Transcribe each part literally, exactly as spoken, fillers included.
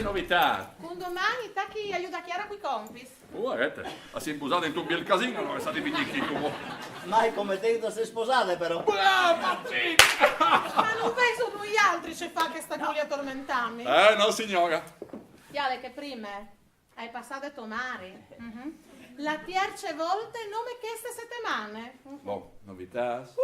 Novità. Cun domani tachi a judâ Chiara cui compits. Oh, arete, a sin busade intun biel casin, alore, se ti vin chi come. Mai come te, te sês sposade, però. Brava, sì! Ma no vêso nuialtris ce fâ che stâ culì a tormentâmi? Eh, no, siore. Viale che prime e je passade to mari. Mhm. La tierce volte nome cheste setemane. Bon, novitâts?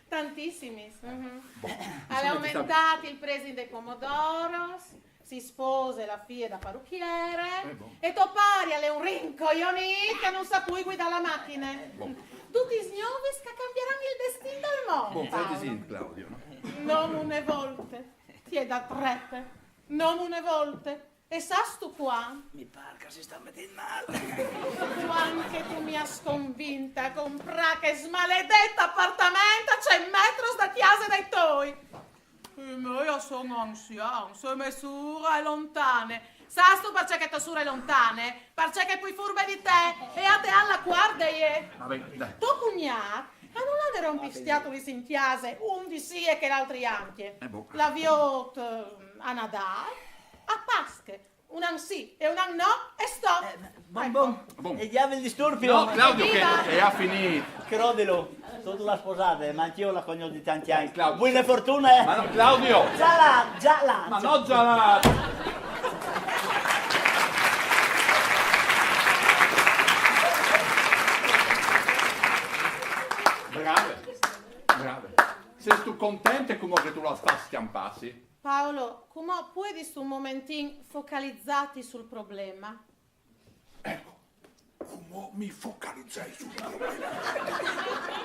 Tantissimis. Mhm. Bon, Al è aumentât il presin dai pomodoros, si spose la fie da paruchiere, Eh, bon. E to pari al è un rincojonît che nol sa plui guidâ la machine. Bon. Dutis gnovis che a cambiaran il destin dal mont. Bon, fâ di sì, Claudio, no? Nome une volte, ti è dât rete, nome une volte. E sâstu cuant? Mi par che si sta metint mâl. Cuant che tu mi âs convinte a comprâ chest maledet apartament a cent metris de cjase dai toi. I miei a son anzians, e mesure e lontane. Sâstu parcè che tô sure e lontane? Parcè che e je plui furbe di te e e à teât la cuarde, eh. Va ben, dai. To cugnât al nol à di rompi scjatulis in cjase, un dì sì e chel altri ancje. Eh, bon. Al viôt, eh, a Nadâl, a Pasche, un an sì e un an no, e stop. Bon, bon. Bon. E jo ve disturbi. No, Claudio, che Viva! e à finît. Crodilo, tu la sposade, ma anch'io la conosco di tanti anni. Claudio. Buone fortune, eh? Ma no, Claudio! Già là, già là. Ma no, già là! Brave, brave. Sêstu contente cumò che tu lu âs fat scjampâsi? Paolo, cumò puedistu un momentin focalizâti sul probleme? Eco, cumò mi focalizei sul probleme.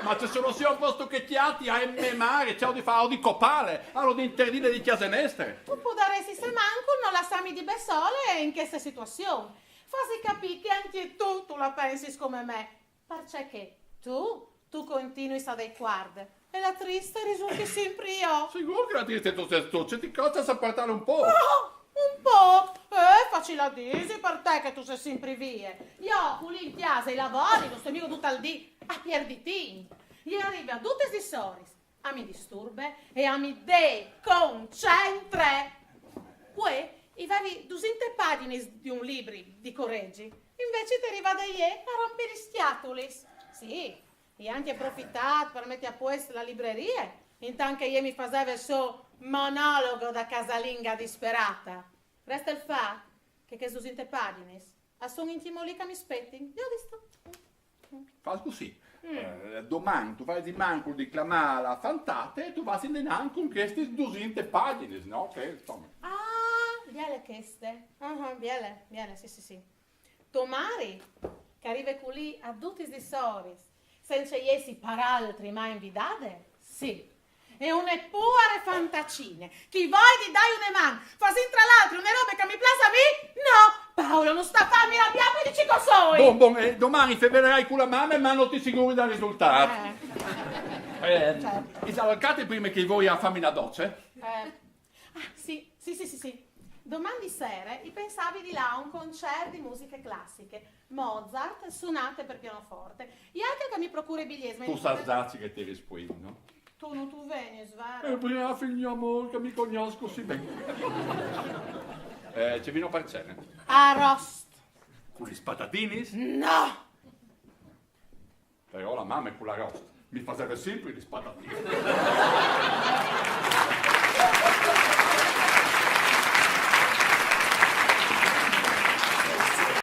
Ma ce soluzion vûstu che e cjati a mê mari? Ce aio di fâ? Aio di copâle, aio di interdîle di cjase nestre. Tu podaressis almancul no lassâmi di bessole in cheste situazion. Fâsi capî che ancje tu, tu la pensis come me. Parcè che tu, tu continuis a dâi cuarde. E la triste risulti simpri jo. Sigûr che la triste tu sês tu, ce ti costa a supuartâle un pôc? Oh, un pôc? Eh, facil a dîsi par te che tu sês simpri vie. Jo, culì in cjase, i lavori, no stoi mighe dut il dì a pierdi timp. E rive dutis lis oris, a mi disturbe e a mi deconcentre. Vuê i vevi dusinte pagjinis di un libri di coregi, invezit e je rivade jê a rompi lis scjatulis. Sì, i ai ancje profitât par meti a puest la librerie, intant che jê mi faseve il so monologo da casalinga disperata. Reste il fat che chês dusinte pagjinis a son intimò li che mi spietin. Jo, vistu? Fâs cussì. Eh, doman tu fâs di mancul di clamâ la fantate e tu vâs indenant cun chestis dusinte pagjinis, no? Che, insome. Ah, biele cheste. Ah, biele, biele, sì, sì, sì. To mari, che e rive culì a dutis lis oris, cence jessi par altri mai invidade? Sì. E une puare fantacine. Chi voie di dâi une man, fasint tra l'altri une robe che mi plâs a mi? No! Paolo, no sta fâmi rabiâ plui di ce che o soi! Bon, bon, eh, doman i fevelerai cu la mame, ma no ti siguri dal risultât. Eh, Eh, certo. Isal, al cati prime che i voi a fâmi une doce? Eh. Ah, sì, sì, sì, sì, sì. Doman di sere i pensavi di lâ a un concert di musiche classiche. Mozart, sunate par pianoforte. E alc che mi procure i biliets, ma... Tu sâs za ce che ti rispuint, no? Tu no tu vegnis, È vêr? il primo film di amor che mi cognosco sì ben. Eh, ce vino par cene? Arost. Cu lis patatinis? No! Però la mame cu l'arost mi faseve simpri lis patatinis.